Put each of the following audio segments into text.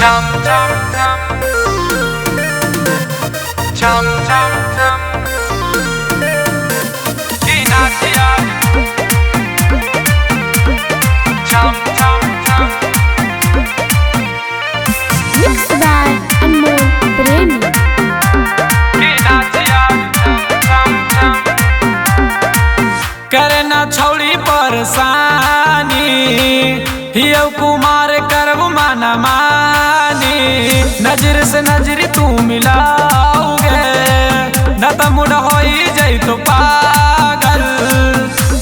Chum chum chum. Chum chum chum. की नाच यार। Chum chum chum. Mixed by Anmol Premi. की नाच यार। चम चम चम। करना छौड़ी परेशानी, हियो कुमार करब माना मानी। नजर से नजर तू मिलाओगे न त मुड़ होई जई तो पागल।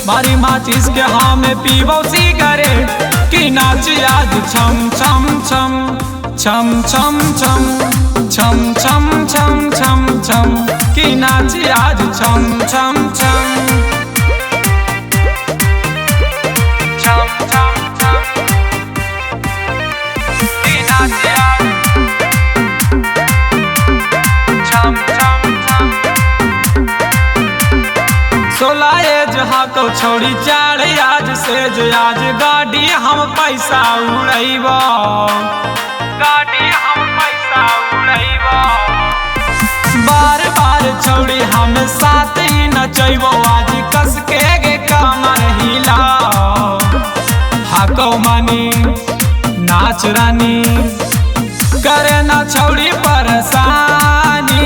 मारी माचिस के हाँ में पीबो सिगरेट की नाच आज छम छम छम छम छम छम छम छम छम छम छम की नाच आज छम छम छम छम छम छम की नाच आज छम छम छम। 16 एज हाको छोड़ी 4 आज से जो आज गाड़ी हम पैसा उड़ैबो, गाड़ी हम पैसा उड़ैबो। बार बार छोड़ी हम साथ ही नचैबो, आज कस के गे कमर हिलाओ। हाको मनी नाच रानी, करे ना छौड़ी परेशानी।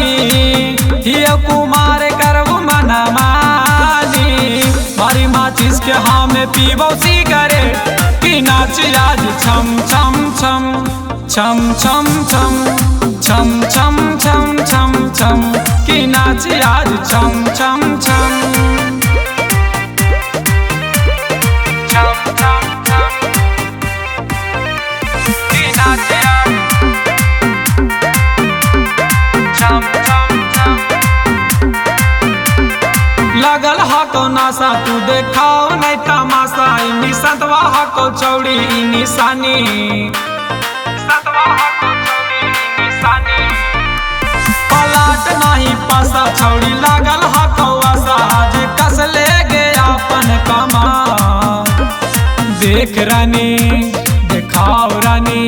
हियो कुमार करब मना मानी। मारी माचिस के हाँ में पीबो सिगरेट की नाच आज छम छम छम छम छम छम छम छम छम छम छम की नाच आज छम छम छम छम छम छम की नाच आज छम छम छम। लगल हको नासा तू देखाओ नहीं तमाशा, इनी संतवा हको चौड़ी ई निशानी, संतवा हको चौड़ी ई निशानी। पलाट नहीं पासा छौड़ी लागल हको आशा, आज कस ले गया अपन कमा। देख रानी देखाओ रानी,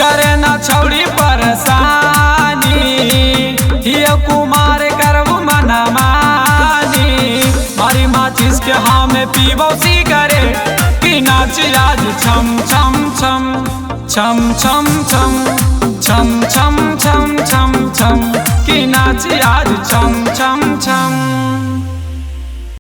करे ना छौड़ी परेशानी। हियो कुमार करब मना मानी। मारी माचिस के हाँ में पीबो सिगरेट की नाच आज छम छम छम छम छम छम छम छम छम छम छम की नाच आज छम छम छम।